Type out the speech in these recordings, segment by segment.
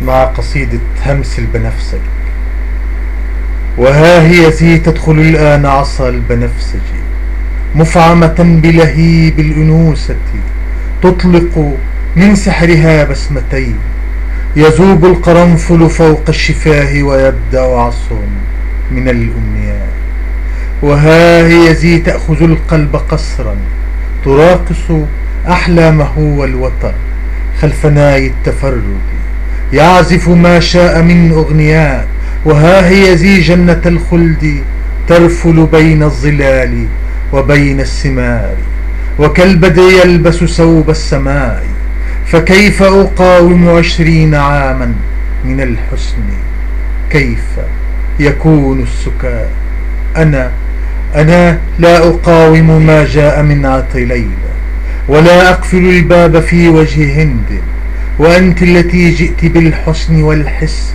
مع قصيدة همس البنفسج. وها هي ذي تدخل الآن عصا البنفسج مفعمة بلهيب الأنوثة، تطلق من سحرها بسمتين، يذوب القرنفل فوق الشفاه ويبدأ عصر من الأمنيات. وها هي ذي تأخذ القلب قسرا، تراقص أحلامه والوتر خلف ناي التفرد، يعزف ما شاء من أغنيات. وها هي ذي جنة الخلد ترفل بين الظلال وبين الثمار، وكالبدر يلبس ثوب السماء. فكيف أقاوم 20 عاما من الحسن؟ كيف يكون السكات؟ أنا لا أقاوم ما جاء من عطر ليلى، ولا أقفل الباب في وجه هند، وأنت التي جئت بالحسن والحس،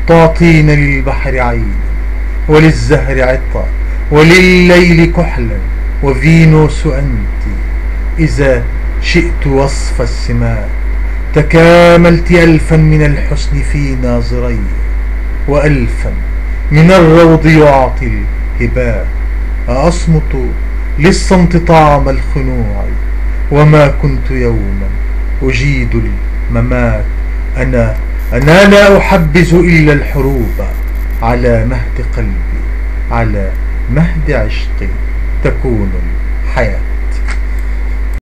تعطين للبحر عينا وللزهر عطا ولليل كحلا، وفينوس أنت إذا شئت وصف السماء. تكاملت 1000 من الحسن في ناظري، و1000 من الروض يعطي الهباء. أصمت للصمت طعم الخنوع، وما كنت يوما أجيد الممات. أنا لا أحبذ إلا الحروب على مهد قلبي، على مهد عشقي تكون الحياة.